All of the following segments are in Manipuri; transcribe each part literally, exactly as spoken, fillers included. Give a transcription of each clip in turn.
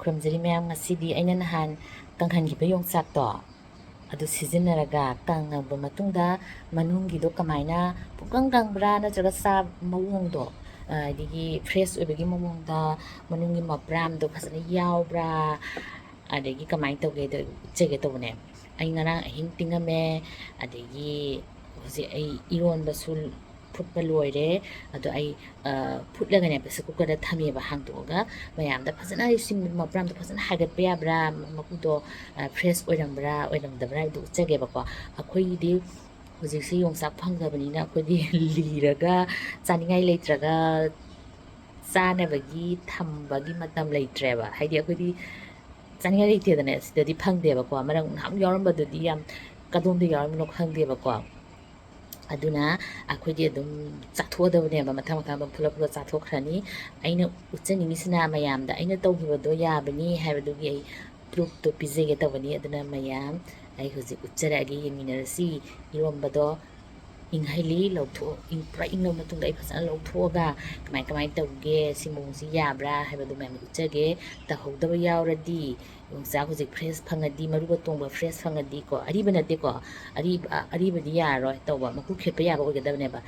ꯈꯨꯔꯨꯝꯖꯔꯤ ꯃꯌꯥꯝ꯫ ꯉꯁꯤꯗꯤ ꯑꯩꯅ ꯅꯍꯥꯟ ꯀꯪꯍꯟꯈꯤꯕ ꯌꯣꯡꯆꯥꯛꯇꯣ ꯑꯗꯨ ꯁꯤꯖꯤꯟꯅꯔꯒ, ꯀꯪꯉꯕ ꯃꯇꯨꯡꯗ ꯃꯅꯨꯡꯒꯤꯗꯣ ꯀꯃꯥꯏꯅ ꯄꯨꯡꯀꯪ ꯀꯪꯕ꯭ꯔꯥ ꯅꯠꯇ꯭ꯔꯒ ꯆꯥꯕ ꯃꯑꯣꯡꯗꯣ, ꯑꯗꯒꯤ fresh ꯑꯣꯏꯕꯒꯤ ꯃꯑꯣꯡꯗ ꯃꯅꯨꯡꯒꯤ ꯃꯄ꯭ꯔꯥꯝꯗꯣ ꯐꯖꯅ ꯌꯥꯎꯕ꯭ꯔꯥ, ꯑꯗꯒꯤ ꯀꯃꯥꯏꯅ ꯇꯧꯒꯦꯗꯣ ꯎꯠꯆꯒꯦ ꯇꯧꯕꯅꯦ꯫ ꯑꯩ ꯉꯔꯥꯡ ꯑꯍꯤꯡ ꯇꯤꯡꯉꯝꯃꯦ, ꯑꯗꯒꯤ ꯍꯧꯖꯤꯛ ꯑꯩ ꯏꯔꯣꯟꯕꯁꯨ ꯐꯨꯠꯄ ꯂꯣꯏꯔꯦ꯫ ꯑꯗꯣ ꯑꯩ, ꯑ, ꯐꯨꯠꯂꯒꯅꯦ pressure cookerꯗ ꯊꯝꯃꯦꯕ, ꯍꯥꯡꯗꯣꯛꯑꯒ ꯃꯌꯥꯝꯗ ꯐꯖꯅ ꯑꯩ ꯁꯤ ꯃꯄ꯭ꯔꯥꯝꯗꯣ ꯐꯖꯅ ꯍꯥꯏꯒꯠꯄ ꯌꯥꯕ꯭ꯔꯥ, ꯃꯀꯨꯗꯣ, ꯑ, fresh ꯑꯣꯏꯔꯝꯕ꯭ꯔꯥ ꯑꯣꯏꯔꯝꯗꯕ꯭ꯔꯥ ꯍꯥꯏꯕꯗꯣ ꯎꯠꯆꯒꯦꯕꯀꯣ꯫ ꯑꯩꯈꯣꯏꯒꯤꯗꯤ ꯍꯧꯖꯤꯛꯁꯦ ꯌꯣꯡꯆꯥꯛ ꯐꯪꯗꯕꯅꯤꯅ ꯑꯩꯈꯣꯏꯗꯤ ꯂꯤꯔꯒ ꯆꯥꯅꯤꯡꯉꯥꯏ ꯂꯩꯇ꯭ꯔꯒ ꯆꯥꯅꯕꯒꯤ ꯊꯝꯕꯒꯤ ꯃꯇꯝ ꯂꯩꯇ꯭ꯔꯦꯕ꯫ ꯍꯥꯏꯗꯤ ꯑꯩꯈꯣꯏꯗꯤ ꯆꯥꯅꯤꯡꯉꯥꯏ ꯂꯩꯇꯦꯗꯅ, ꯁꯤꯗꯗꯤ ꯐꯪꯗꯦꯕꯀꯣ꯫ ꯃꯔꯛ ꯅꯍꯥꯟ ꯌꯥꯎꯔꯝꯕꯗꯨꯗꯤ ꯌꯥꯝ ꯀꯗꯣꯝꯗ ꯌꯥꯎꯔꯝꯃꯤꯅꯣ ꯈꯪꯗꯦꯕꯀꯣ꯫ ꯑꯗꯨꯅ ꯑꯩꯈꯣꯏꯗꯤ ꯑꯗꯨꯝ ꯆꯥꯊꯣꯛꯑꯗꯕꯅꯦꯕ, ꯃꯊꯪ ꯃꯊꯪ ꯑꯗꯨꯝ ꯐꯨꯠꯂ ꯐꯨꯠꯂ ꯆꯥꯊꯣꯛꯈ꯭ꯔꯅꯤ꯫ ꯑꯩꯅ ꯎꯠꯆꯅꯤꯡꯉꯤꯁꯤꯅ ꯃꯌꯥꯝꯗ ꯑꯩꯅ ꯇꯧꯈꯤꯕꯗꯣ ꯌꯥꯕꯅꯤ ꯍꯥꯏꯕꯗꯨꯒꯤ ꯑꯩ proofꯇꯣ ꯄꯤꯖꯒꯦ ꯇꯧꯕꯅꯤ꯫ ꯑꯗꯨꯅ ꯃꯌꯥꯝ, ꯑꯩ ꯍꯧꯖꯤꯛ ꯎꯠꯆꯔꯛꯑꯒꯦ, ꯌꯦꯡꯃꯤꯟꯅꯔꯁꯤ꯫ ꯏꯔꯣꯝꯕꯗꯣ ꯏꯪꯍꯜꯂꯤ, ꯂꯧꯊꯣꯛ-, ꯏꯪ-, ꯄꯨꯔꯥ ꯏꯪꯂꯕ ꯃꯇꯨꯡꯗ ꯑꯩ ꯐꯖꯅ ꯂꯧꯊꯣꯛꯑꯒ ꯀꯃꯥꯏ ꯀꯃꯥꯏꯅ ꯇꯧꯒꯦ, ꯁꯤ ꯃꯑꯣꯡꯁꯤ ꯌꯥꯕ꯭ꯔꯥ ꯍꯥꯏꯕꯗꯨ ꯃꯌꯥꯝꯗ ꯎꯠꯆꯒꯦ꯫ ꯇꯧꯍꯧꯗꯕ ꯌꯥꯎꯔꯗꯤ, ꯌꯣꯡꯆꯥꯛ ꯍꯧꯖꯤꯛ fresh ꯐꯪꯉꯗꯤ, ꯃꯔꯨꯒ ꯇꯣꯡꯕ fresh ꯐꯪꯉꯗꯤꯀꯣ, ꯑꯔꯤꯕ ꯅꯠꯇꯦꯀꯣ, ꯑꯔꯤꯕ, ꯑꯔꯤꯕꯗꯤ ꯌꯥꯔꯔꯣꯏ ꯇꯧꯕ, ꯃꯀꯨ ꯈꯦꯠꯄ ꯌꯥꯕ ꯑꯣꯏꯒꯗꯕꯅꯦꯕ꯫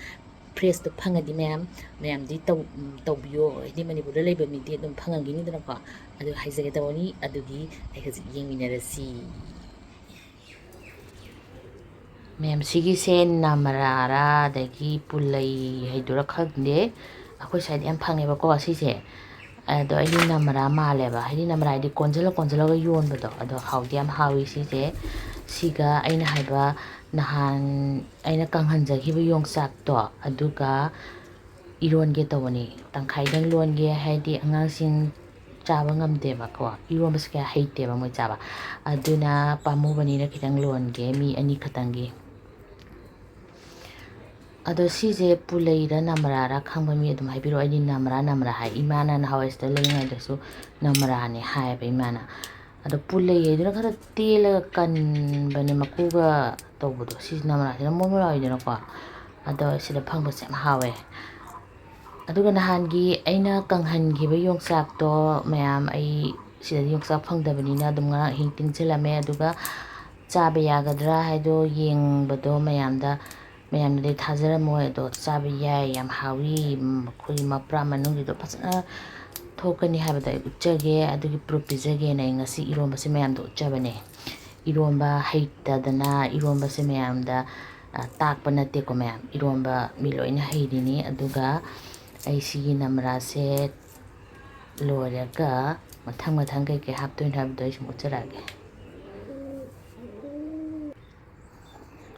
Freshꯇꯣ ꯐꯪꯉꯗꯤ ꯃꯌꯥꯝ, ꯃꯌꯥꯝꯗꯤ ꯇꯧ-, ꯎꯝ, ꯇꯧꯕꯤꯌꯣ, ꯍꯥꯏꯗꯤ ꯃꯅꯤꯄꯨꯔꯗ ꯂꯩꯕ ꯃꯤꯗꯤ ꯑꯗꯨꯝ ꯐꯪꯉꯝꯈꯤꯅꯤꯗꯅꯀꯣ꯫ ꯑꯗꯨ ꯍꯥꯏꯖꯒꯦ ꯇꯧꯕꯅꯤ, ꯑꯗꯨꯒꯤ ꯑꯩ ꯍꯧꯖꯤꯛ ꯌꯦꯡꯃꯤꯟꯅꯔꯁꯤ꯫ ꯃꯦꯝ, ꯁꯤꯒꯤꯁꯦ ꯅꯃꯔꯥꯔꯥ ꯑꯗꯒꯤ ꯄꯨꯂꯩ ꯍꯥꯏꯗꯨꯔꯥ ꯈꯪꯗꯦ, ꯑꯩꯈꯣꯏ ꯁ꯭ꯋꯥꯏꯗ ꯌꯥꯝ ꯐꯪꯉꯦꯕꯀꯣ ꯁꯤꯁꯦ꯫ ꯑꯗꯣ ꯑꯩꯗꯤ ꯅꯃꯔꯥ ꯃꯥꯜꯂꯦꯕ, ꯍꯥꯏꯗꯤ ꯅꯃꯔꯥ ꯍꯥꯏꯗꯤ ꯀꯣꯟꯁꯤꯜꯂ ꯀꯣꯟꯁꯤꯜꯂꯒ ꯌꯣꯟꯕꯗꯣ, ꯑꯗꯣ ꯍꯥꯎꯗꯤ ꯌꯥꯝ ꯍꯥꯎꯋꯤ ꯁꯤꯁꯦ꯫ ꯁꯤꯒ ꯑꯩꯅ ꯍꯥꯏꯕ ꯅꯍꯥꯟ ꯑꯩꯅ ꯀꯪꯍꯟꯖꯈꯤꯕ ꯌꯣꯡꯆꯥꯛꯇꯣ, ꯑꯗꯨꯒ ꯏꯔꯣꯟꯒꯦ ꯇꯧꯕꯅꯤ꯫ ꯇꯪꯈꯥꯏꯗꯪ ꯂꯣꯟꯒꯦ, ꯍꯥꯏꯗꯤ ꯑꯉꯥꯡꯁꯤꯡ ꯆꯥꯕ ꯉꯝꯗꯦꯕꯀꯣ, ꯏꯔꯣꯟꯕꯁꯦ ꯀꯌꯥ ꯍꯩꯇꯦꯕ ꯃꯣꯏ ꯆꯥꯕ, ꯑꯗꯨꯅ ꯄꯥꯝꯃꯨꯕꯅꯤꯅ ꯈꯤꯇꯪ ꯂꯣꯟꯒꯦ, ꯃꯤ ꯑꯅꯤ ꯈꯛꯇꯪꯒꯤ꯫ ꯑꯗꯣ ꯁꯤꯁꯦ ꯄꯨꯂꯩꯔ ꯅꯃꯔꯥꯔ ꯈꯪꯕ ꯃꯤ ꯑꯗꯨꯝ ꯍꯥꯏꯕꯤꯔꯛꯑꯣ꯫ ꯑꯩꯗꯤ ꯅꯃꯔꯥ ꯅꯃꯔꯥ ꯍꯥꯏ, ꯏꯃꯥꯅ ꯅꯍꯥꯟꯋꯥꯏ ꯁꯤꯗ ꯂꯩꯔꯤꯉꯩꯗꯁꯨ ꯅꯃꯔꯥꯅꯦ ꯍꯥꯏꯌꯦꯕ ꯏꯃꯥꯅ꯫ ꯑꯗꯣ ꯄꯨꯂꯩ ꯍꯥꯏꯗꯨꯅ ꯈꯔ ꯇꯦꯜꯂꯒ ꯀꯟꯕꯅꯦ, ꯃꯀꯨꯒ ꯇꯧꯕꯗꯣ, ꯁꯤꯁꯤꯅ ꯃꯅꯥꯁꯤꯅ ꯃꯣꯟ ꯃꯣꯟ ꯂꯥꯎꯋꯤꯗꯅꯀꯣ꯫ ꯑꯗꯣ ꯁꯤꯗ ꯐꯪꯕꯁꯦ ꯌꯥꯝ ꯍꯥꯎꯋꯦ꯫ ꯑꯗꯨꯒ ꯅꯍꯥꯟꯒꯤ ꯑꯩꯅ ꯀꯪꯍꯟꯈꯤꯕ ꯌꯣꯡꯆꯥꯛꯇꯣ ꯃꯌꯥꯝ, ꯑꯩ ꯁꯤꯗꯗꯤ ꯌꯣꯡꯆꯥꯛ ꯐꯪꯗꯕꯅꯤꯅ ꯑꯗꯨꯝ ꯉꯔꯥꯡ ꯑꯍꯤꯡ ꯇꯤꯡꯁꯤꯜꯂꯝꯃꯦ꯫ ꯑꯗꯨꯒ ꯆꯥꯕ ꯌꯥꯒꯗ꯭ꯔꯥ ꯍꯥꯏꯗꯣ ꯌꯦꯡꯕꯗꯣ ꯃꯌꯥꯝꯗ, ꯃꯌꯥꯝꯅꯗꯤ ꯊꯥꯖꯔꯝꯃꯣꯏ, ꯑꯗꯣ ꯆꯥꯕ ꯌꯥꯏ, ꯌꯥꯝ ꯍꯥꯎꯏ꯫ ꯎꯝ, ꯑꯩꯈꯣꯏꯒꯤ ꯃꯄ꯭ꯔꯥ ꯃꯅꯨꯡꯒꯤꯗꯣ ꯐꯖꯅ ꯊꯣꯛꯀꯅꯤ ꯍꯥꯏꯕꯗꯣ ꯑꯩ ꯎꯠꯆꯒꯦ, ꯑꯗꯨꯒꯤ proof ꯄꯤꯖꯒꯦꯅ ꯑꯩ ꯉꯁꯤ ꯏꯔꯣꯝꯕꯁꯦ ꯃꯌꯥꯝꯗ ꯎꯠꯆꯕꯅꯦ꯫ ꯏꯔꯣꯝꯕ ꯍꯩꯇꯗꯅ ꯏꯔꯣꯝꯕꯁꯦ ꯃꯌꯥꯝꯗ, ꯑ, ꯇꯥꯛꯄ ꯅꯠꯇꯦꯀꯣ ꯃꯌꯥꯝ, ꯏꯔꯣꯝꯕ ꯃꯤ ꯂꯣꯏꯅ ꯍꯩꯔꯤꯅꯤ꯫ ꯑꯗꯨꯒ ꯑꯩ ꯁꯤꯒꯤ ꯅꯝꯔꯥꯁꯦ ꯂꯣꯏꯔꯒ ꯃꯊꯪ ꯃꯊꯪ ꯀꯩꯀꯩ ꯍꯥꯞꯇꯣꯏꯅꯣ ꯍꯥꯏꯕꯗꯣ ꯑꯩ ꯁꯨꯝ ꯎꯠꯆꯔꯛꯑꯒꯦ꯫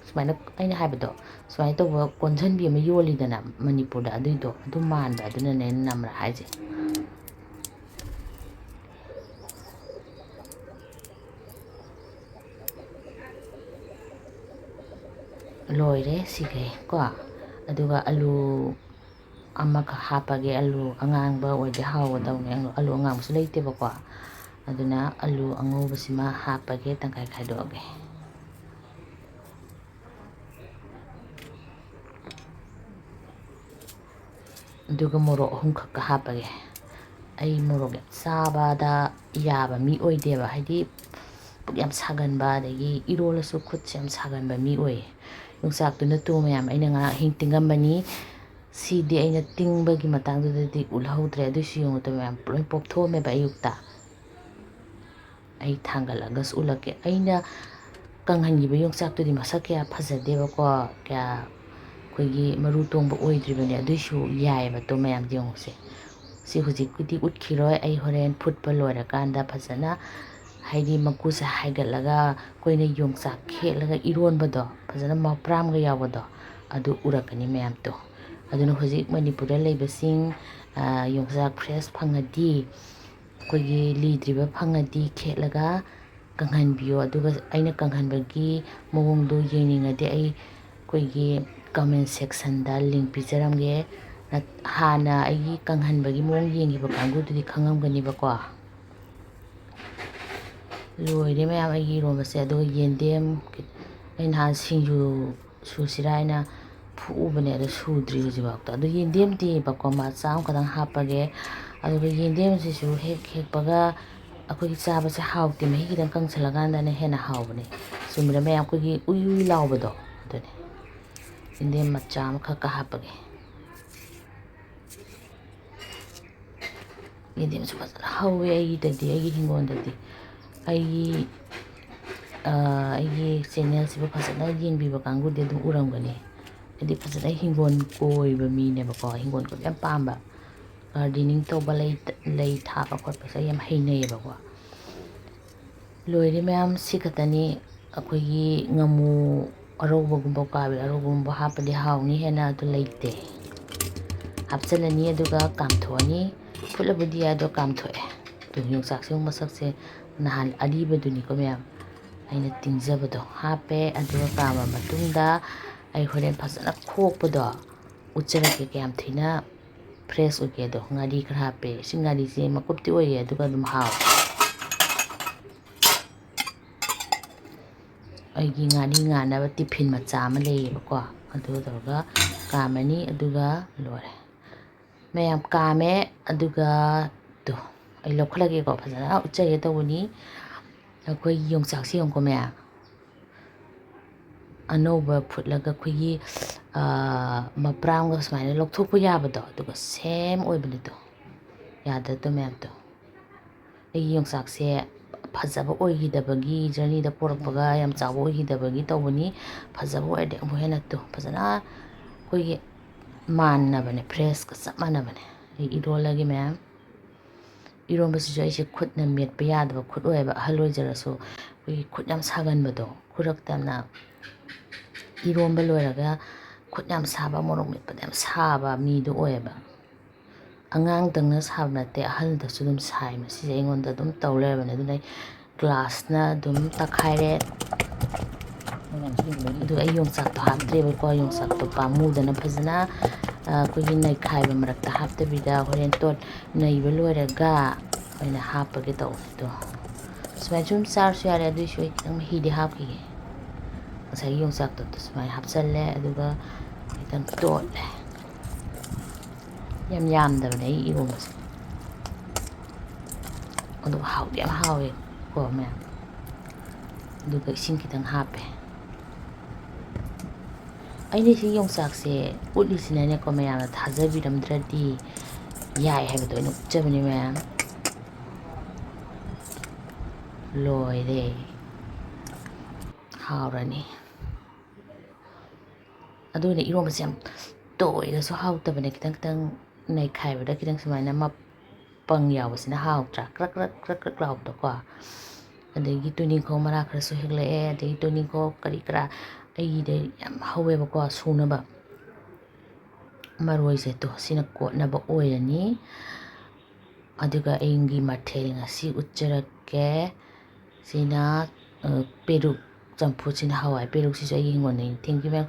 ꯁꯨꯃꯥꯏꯅ ꯑꯩꯅ ꯍꯥꯏꯕꯗꯣ, ꯁꯨꯃꯥꯏꯅ ꯇꯧꯕ ꯀꯣꯟꯁꯤꯟꯕꯤ ꯑꯃ ꯌꯣꯜꯂꯤꯗꯅ ꯃꯅꯤꯄꯨꯔꯗ, ꯑꯗꯨꯏꯗꯣ ꯑꯗꯨ ꯃꯥꯟꯕ, ꯑꯗꯨꯅꯅꯦ ꯑꯩꯅ ꯅꯝꯔꯥ ꯍꯥꯏꯁꯦ꯫ ꯂꯣꯏꯔꯦ ꯁꯤꯈꯩ ꯀꯣ꯫ ꯑꯗꯨꯒ ꯑꯂꯨ ꯑꯃꯈꯛ ꯍꯥꯞꯄꯒꯦ꯫ ꯑꯂꯨ ꯑꯉꯥꯡꯕ ꯑꯣꯏꯗꯤ ꯍꯥꯎꯒꯗꯧꯅꯦ꯫ ꯑꯂꯨ ꯑꯉꯥꯡꯕꯁꯨ ꯂꯩꯇꯦꯕꯀꯣ, ꯑꯗꯨꯅ ꯑꯂꯨ ꯑꯉꯧꯕꯁꯤꯃ ꯍꯥꯞꯄꯒꯦ, ꯇꯪꯈꯥꯏ ꯈꯥꯏꯗꯣꯛꯑꯒꯦ꯫ ꯑꯗꯨꯒ ꯃꯣꯔꯣꯛ ꯑꯍꯨꯝꯈꯛꯀ ꯍꯥꯞꯄꯒꯦ꯫ ꯑꯩ ꯃꯣꯔꯣꯛ ꯌꯥꯝ ꯆꯥꯕꯗ ꯌꯥꯕ ꯃꯤ ꯑꯣꯏꯗꯦꯕ, ꯍꯥꯏꯗꯤ ꯄꯨꯛ ꯌꯥꯝ ꯁꯥꯒꯟꯕ, ꯑꯗꯒꯤ ꯏꯔꯣꯜꯂꯁꯨ ꯈꯨꯠꯁꯦ ꯌꯥꯝ ꯁꯥꯒꯟꯕ ꯃꯤ ꯑꯣꯏꯌꯦ꯫ ꯌꯣꯡꯆꯥꯛꯇꯨꯅ ꯇꯨ ꯃꯌꯥꯝ ꯑꯩꯅ ꯉꯔꯥꯡ ꯑꯍꯤꯡ ꯇꯤꯡꯉꯝꯕꯅꯤ꯫ ꯁꯤꯗꯤ ꯑꯩꯅ ꯇꯤꯡꯕꯒꯤ ꯃꯇꯥꯡꯗꯨꯗꯗꯤ ꯎꯠꯍꯧꯗ꯭ꯔꯦ, ꯑꯗꯨꯏꯁꯨ ꯌꯦꯡꯉꯨ ꯇꯨ ꯃꯌꯥꯝ ꯂꯣꯏ ꯄꯣꯞꯊꯣꯛꯑꯝꯃꯦꯕ ꯑꯌꯨꯛꯇ꯫ ꯑꯩ ꯊꯥꯡꯒꯠꯂꯒꯁꯨ ꯎꯠꯂꯛꯀꯦ꯫ ꯑꯩꯅ ꯀꯪꯍꯟꯈꯤꯕ ꯌꯣꯡꯆꯥꯛꯇꯨꯗꯤ ꯃꯁꯛ ꯀꯌꯥ ꯐꯖꯗꯦꯕꯀꯣ, ꯀꯌꯥ ꯑꯩꯈꯣꯏꯒꯤ ꯃꯔꯨ ꯇꯣꯡꯕ ꯑꯣꯏꯗ꯭ꯔꯤꯕꯅꯦ, ꯑꯗꯨꯏꯁꯨ ꯌꯥꯏꯑꯕ꯫ ꯇꯣ ꯃꯌꯥꯝ ꯌꯦꯡꯉꯨꯁꯦ꯫ ꯁꯤ ꯍꯧꯖꯤꯛꯄꯨꯗꯤ ꯎꯠꯈꯤꯔꯣꯏ, ꯑꯩ ꯍꯣꯔꯦꯟ ꯐꯨꯠꯄ ꯂꯣꯏꯔꯀꯥꯟꯗ ꯐꯖꯅ, ꯍꯥꯏꯗꯤ ꯃꯀꯨꯁꯦ ꯍꯥꯏꯒꯠꯂꯒ ꯑꯩꯈꯣꯏꯅ ꯌꯣꯡꯆꯥꯛ ꯈꯦꯠꯂꯒ ꯏꯔꯣꯟꯕꯗꯣ, ꯐꯖꯅ ꯃꯄ꯭ꯔꯥꯝꯒ ꯌꯥꯎꯕꯗꯣ, ꯑꯗꯨ ꯎꯔꯛꯀꯅꯤ ꯃꯌꯥꯝꯗꯣ꯫ ꯑꯗꯨꯅ ꯍꯧꯖꯤꯛ ꯃꯅꯤꯄꯨꯔꯗ ꯂꯩꯕꯁꯤꯡ, ꯑ, ꯌꯣꯡꯆꯥꯛ fresh ꯐꯪꯉꯗꯤ, ꯑꯩꯈꯣꯏꯒꯤ ꯂꯤꯗ꯭ꯔꯤꯕ ꯐꯪꯉꯗꯤ ꯈꯦꯠꯂꯒ ꯀꯪꯍꯟꯕꯤꯌꯣ꯫ ꯑꯗꯨꯒ ꯑꯩꯅ ꯀꯪꯍꯟꯕꯒꯤ ꯃꯑꯣꯡꯗꯣ ꯌꯦꯡꯅꯤꯡꯉꯗꯤ ꯑꯩ ꯑꯩꯈꯣꯏꯒꯤ comment sectionꯗ link ꯄꯤꯖꯔꯝꯒꯦ꯫ ꯅꯠ-, ꯍꯥꯟꯅ ꯑꯩꯒꯤ ꯀꯪꯍꯟꯕꯒꯤ ꯃꯑꯣꯡ ꯌꯦꯡꯈꯤꯕ ꯀꯥꯡꯕꯨꯗꯨꯗꯤ ꯈꯪꯉꯝꯒꯅꯤꯕꯀꯣ꯫ ꯂꯣꯏꯔꯦ ꯃꯌꯥꯝ ꯑꯩꯒꯤ ꯏꯔꯣꯝꯕꯁꯦ꯫ ꯑꯗꯨꯒ ꯌꯦꯟꯗꯦꯝ, ꯑꯩ ꯅꯍꯥꯟ ꯁꯤꯡꯖꯨ ꯁꯨꯁꯤꯔꯥ ꯍꯥꯏꯅ ꯐꯨ-, ꯐꯨꯛꯎꯕꯅꯦ, ꯑꯗꯣ ꯁꯨꯗ꯭ꯔꯤ ꯍꯧꯖꯤꯛꯐꯥꯎꯗ꯫ ꯑꯗꯣ ꯌꯦꯟꯗꯦꯝꯗꯤ ꯍꯦꯛꯄꯀꯣ, ꯃꯆꯥ ꯑꯃꯈꯛꯇꯪ ꯍꯥꯞꯄꯒꯦ꯫ ꯑꯗꯨꯒ ꯌꯦꯟꯗꯦꯝꯁꯤꯁꯨ ꯍꯦꯛ ꯍꯦꯛꯄꯒ ꯑꯩꯈꯣꯏꯒꯤ ꯆꯥꯕꯁꯦ ꯍꯥꯎꯇꯦ, ꯃꯍꯤ ꯈꯤꯇꯪ ꯀꯪꯁꯤꯜꯂꯀꯥꯟꯗꯅ ꯍꯦꯟꯅ ꯍꯥꯎꯕꯅꯦ꯫ ꯆꯨꯝꯕ꯭ꯔꯥ ꯃꯌꯥꯝ? ꯑꯩꯈꯣꯏꯒꯤ ꯎꯏ ꯎꯏ ꯂꯥꯎꯕꯗꯣ, ꯑꯗꯨꯅꯦ꯫ ꯌꯦꯟꯗꯦꯝ ꯃꯆꯥ ꯑꯃꯈꯛꯀ ꯍꯥꯞꯄꯒꯦ꯫ ꯌꯦꯟꯗꯦꯝꯁꯨ ꯐꯖꯅ ꯍꯧꯋꯦ ꯑꯩꯒꯤꯗꯗꯤ, ꯑꯩꯒꯤ ꯍꯤꯡꯒꯣꯜꯗꯗꯤ꯫ ꯑꯩꯒꯤ, ꯑꯩꯒꯤ ꯆꯦꯅꯦꯜꯁꯤꯕꯨ ꯐꯖꯅ ꯌꯦꯡꯕꯤꯕ ꯀꯥꯡꯕꯨꯗꯤ ꯑꯗꯨꯝ ꯎꯔꯝꯒꯅꯤ꯫ ꯍꯥꯏꯗꯤ ꯐꯖꯅ ꯍꯤꯡꯒꯣꯜ ꯀꯣꯏꯕ ꯃꯤꯅꯦꯕꯀꯣ, ꯍꯤꯡꯒꯣꯜ ꯀꯣꯏꯕ ꯌꯥꯝ ꯄꯥꯝꯕ, ꯒꯥꯔꯗꯦꯅꯤꯡ ꯇꯧꯕ, ꯂꯩ, ꯂꯩ ꯊꯥꯕ ꯈꯣꯠꯄꯁꯦ ꯑꯩ ꯌꯥꯝ ꯍꯩꯅꯩꯌꯦꯕꯀꯣ꯫ ꯂꯣꯏꯔꯦ ꯃꯌꯥꯝ, ꯁꯤ ꯈꯛꯇꯅꯤ꯫ ꯑꯩꯈꯣꯏꯒꯤ ꯉꯥꯃꯨ ꯑꯔꯧꯕꯒꯨꯝꯕ, ꯎꯀꯥꯕꯤ ꯑꯔꯧꯕꯒꯨꯝꯕ ꯍꯥꯞꯄꯗꯤ ꯍꯥꯎꯅꯤ, ꯍꯦꯟꯅ ꯑꯗꯨ ꯂꯩꯇꯦ꯫ ꯍꯥꯞꯆꯤꯜꯂꯅꯤ, ꯑꯗꯨꯒ ꯀꯥꯝꯊꯣꯛꯑꯅꯤ꯫ ꯐꯨꯠꯂꯕꯨꯗꯤ ꯌꯥꯏ, ꯑꯗꯣ ꯀꯥꯝꯊꯣꯛꯑꯦ꯫ ꯑꯗꯨ ꯌꯣꯡꯆꯥꯛꯁꯤꯕꯨ ꯃꯁꯛꯁꯦ ꯅꯍꯥꯟ ꯑꯔꯤꯕꯗꯨꯅꯤꯀꯣ ꯃꯌꯥꯝ, ꯑꯩꯅ ꯇꯤꯡꯖꯕꯗꯣ ꯍꯥꯞꯄꯦ꯫ ꯑꯗꯨꯒ ꯀꯥꯝꯃ ꯃꯇꯨꯡꯗ ꯑꯩ ꯍꯣꯔꯦꯟ ꯐꯖꯅ ꯈꯣꯛꯄꯗꯣ ꯎꯠꯆꯔꯛꯀꯦ, ꯀꯌꯥꯝ ꯊꯤꯅ ꯐ꯭ꯔꯦꯁ ꯑꯣꯏꯒꯦꯗꯣ꯫ ꯉꯥꯔꯤ ꯈꯔ ꯍꯥꯞꯄꯦ꯫ ꯁꯤ ꯉꯥꯔꯤꯁꯦ ꯃꯀꯨꯞꯇꯤ ꯑꯣꯏꯌꯦ, ꯑꯗꯨꯒ ꯑꯗꯨꯝ ꯍꯥꯎꯋꯦ꯫ ꯑꯩꯒꯤ ꯉꯥꯔꯤ ꯉꯥꯟꯅꯕ ꯇꯤꯐꯤꯟ ꯃꯆꯥ ꯑꯃ ꯂꯩꯌꯦꯕꯀꯣ, ꯑꯗꯨ ꯇꯧꯔꯒ ꯀꯥꯝꯃꯅꯤ, ꯑꯗꯨꯒ ꯂꯣꯏꯔꯦ꯫ ꯃꯌꯥꯝ ꯀꯥꯝꯃꯦ, ꯑꯗꯨꯒ ꯇꯨ, ꯑꯩ ꯂꯧꯈꯠꯂꯒꯦꯀꯣ, ꯐꯖꯅ ꯎꯠꯆꯒꯦ ꯇꯧꯕꯅꯤ꯫ ꯑꯩꯈꯣꯏꯒꯤ ꯌꯣꯡꯆꯥꯛꯁꯤ ꯌꯦꯡꯉꯨꯀꯣ ꯃꯌꯥꯝ, ꯑꯅꯧꯕ ꯐꯨꯠꯂꯒ ꯑꯩꯈꯣꯏꯒꯤ, ꯑꯥ, ꯃꯄ꯭ꯔꯥꯝꯒ ꯁꯨꯃꯥꯏꯅ ꯂꯧꯊꯣꯛꯄ ꯌꯥꯕꯗꯣ, ꯑꯗꯨꯒ ꯁꯦꯝ ꯑꯣꯏꯕꯅꯤꯗꯣ꯫ ꯌꯥꯗ꯭ꯔꯗꯣ ꯃꯌꯥꯝꯗꯣ꯫ ꯑꯩꯒꯤ ꯌꯣꯡꯆꯥꯛꯁꯦ ꯐꯖꯕ ꯑꯣꯏꯈꯤꯗꯕꯒꯤ, ꯖꯔꯅꯤꯗ ꯄꯣꯔꯛꯄꯒ ꯌꯥꯝ ꯆꯥꯎꯕ ꯑꯣꯏꯈꯤꯗꯕꯒꯤ ꯇꯧꯕꯅꯤ꯫ ꯐꯖꯕ ꯑꯣꯏꯔꯗꯤ ꯑꯃꯨꯛ ꯍꯦꯟꯅ ꯇꯨ, ꯐꯖꯅ ꯑꯩꯈꯣꯏꯒꯤ ꯃꯥꯟꯅꯕꯅꯦ, ꯐ꯭ꯔꯦꯁꯀ ꯆꯞ ꯃꯥꯟꯅꯕꯅꯦ꯫ ꯑꯩ ꯏꯔꯣꯜꯂꯒꯦ ꯃꯌꯥꯝ꯫ ꯏꯔꯣꯝꯕꯁꯤꯁꯨ ꯑꯩꯁꯦ ꯈꯨꯠꯅ ꯃꯦꯠꯄ ꯌꯥꯗꯕ ꯈꯨꯠ ꯑꯣꯏꯌꯦꯕ, ꯑꯍꯜ ꯑꯣꯏꯖꯔꯁꯨ꯫ ꯑꯩꯈꯣꯏꯒꯤ ꯈꯨꯠ ꯌꯥꯝ ꯁꯥꯒꯟꯕꯗꯣ, ꯈꯨꯔꯛꯇꯅ ꯏꯔꯣꯝꯕ ꯂꯣꯏꯔꯒ ꯈꯨꯠ ꯌꯥꯝ ꯁꯥꯕ, ꯃꯣꯔꯣꯛ ꯃꯦꯠꯄꯗ ꯌꯥꯝ ꯁꯥꯕ ꯃꯤꯗꯣ ꯑꯣꯏꯌꯦꯕ꯫ ꯑꯉꯥꯡꯗꯪꯅ ꯁꯥꯕ ꯅꯠꯇꯦ, ꯑꯍꯜꯗꯁꯨ ꯑꯗꯨꯝ ꯁꯥꯏ꯫ ꯃꯁꯤꯁꯦ ꯑꯩꯉꯣꯟꯗ ꯑꯗꯨꯝ ꯇꯧ ꯂꯩꯔꯕꯅꯦ꯫ ꯑꯗꯨꯅ ꯑꯩ ꯒ꯭ꯂꯥꯁꯅ ꯑꯗꯨꯝ ꯇꯛꯈꯥꯏꯔꯦ꯫ ꯑꯗꯨ ꯑꯩ ꯌꯣꯡꯆꯥꯛꯇꯣ ꯍꯥꯞꯇ꯭ꯔꯦꯕꯀꯣ, ꯌꯣꯡꯆꯥꯛꯇꯣ ꯄꯥꯝꯃꯨꯗꯅ ꯐꯖꯅ, ꯑ, ꯑꯩꯈꯣꯏꯒꯤ ꯅꯩꯈꯥꯏꯕ ꯃꯔꯛꯇ ꯍꯥꯞꯇꯕꯤꯗ ꯍꯣꯔꯦꯟ ꯇꯣꯠ ꯅꯩꯕ ꯂꯣꯏꯔꯒ ꯑꯣꯏꯅ ꯍꯥꯞꯄꯒꯦ ꯇꯧꯕꯅꯦ꯫ ꯑꯗꯣ ꯁꯨꯃꯥꯏꯅ ꯁꯨꯝ ꯆꯥꯔꯁꯨ ꯌꯥꯔꯦ, ꯑꯗꯨꯏꯁꯨ ꯑꯩ ꯈꯤꯇꯪ ꯃꯍꯤꯗꯤ ꯍꯥꯞꯈꯤꯒꯦ꯫ ꯉꯁꯥꯏꯒꯤ ꯌꯣꯡꯆꯥꯛꯇꯣ ꯁꯨꯃꯥꯏꯅ ꯍꯥꯞꯆꯜꯂꯦ, ꯑꯗꯨꯒ ꯑꯩ ꯈꯤꯇꯪ ꯇꯣꯠꯂꯦ꯫ ꯌꯥꯝ ꯌꯥꯝꯗꯕꯅꯦ ꯑꯩ ꯏꯔꯣꯝꯕꯁꯦ꯫ ꯑꯗꯨꯒ ꯍꯥꯎꯗꯤ ꯌꯥꯝ ꯍꯥꯎꯋꯦꯀꯣ ꯃꯌꯥꯝ꯫ ꯑꯗꯨꯒ ꯏꯁꯤꯡ ꯈꯤꯇꯪ ꯍꯥꯞꯄꯦ꯫ ꯑꯩꯅ ꯁꯤ ꯌꯣꯡꯆꯥꯛꯁꯦ ꯎꯠꯂꯤꯁꯤꯅꯅꯦꯀꯣ, ꯃꯌꯥꯝꯅ ꯊꯥꯖꯕꯤꯔꯝꯗ꯭ꯔꯗꯤ ꯌꯥꯏ ꯍꯥꯏꯕꯗꯣ ꯑꯩꯅ ꯎꯠꯆꯕꯅꯤ ꯃꯌꯥꯝ꯫ ꯂꯣꯏꯔꯦ꯫ ꯍꯥꯎꯔꯅꯤ꯫ ꯑꯗꯨꯅ ꯏꯔꯣꯝꯕꯁꯦ ꯌꯥꯝ ꯇꯣꯏꯔꯁꯨ ꯍꯥꯎꯇꯕꯅꯦ꯫ ꯈꯤꯇꯪ ꯈꯤꯇꯪ ꯅꯩꯈꯥꯏꯕꯗ ꯈꯤꯇꯪ ꯁꯨꯃꯥꯏꯅ ꯃꯄꯪ ꯌꯥꯎꯕꯁꯤꯅ ꯍꯥꯎꯇ꯭ꯔꯥ? ꯀ꯭ꯔꯛ ꯀ꯭ꯔꯛ ꯀ꯭ꯔꯛ ꯀ꯭ꯔꯛ ꯂꯥꯎꯕꯗꯣꯀꯣ꯫ ꯑꯗꯒꯤ ꯇꯨꯅꯤꯡꯈꯣꯛ ꯃꯔꯥ ꯈꯔꯁꯨ ꯍꯦꯛꯂꯛꯑꯦ꯫ ꯑꯗꯒꯤ ꯇꯨꯅꯤꯡꯈꯣꯛ ꯀꯔꯤ ꯀꯔꯥ ꯑꯩꯒꯤꯗ ꯌꯥꯝ ꯍꯧꯋꯦꯕꯀꯣ ꯁꯨꯅꯕ꯫ ꯃꯔꯣꯏꯁꯦ ꯇꯣ ꯁꯤꯅ ꯀꯣꯠꯅꯕ ꯑꯣꯏꯔꯅꯤ꯫ ꯑꯗꯨꯒ ꯑꯩꯒꯤ ꯃꯊꯦꯜ ꯉꯁꯤ ꯎꯠꯆꯔꯛꯀꯦ꯫ ꯁꯤꯅ, ꯑ, ꯄꯦꯔꯨꯛ ꯆꯝꯐꯨꯠꯁꯤꯅ ꯍꯋꯥꯏ ꯄꯦꯔꯨꯛꯁꯤꯁꯨ ꯑꯩꯒꯤ ꯍꯤꯡꯒꯣꯜꯗꯒꯤ ꯊꯦꯡꯀꯤ ꯃꯌꯥꯝ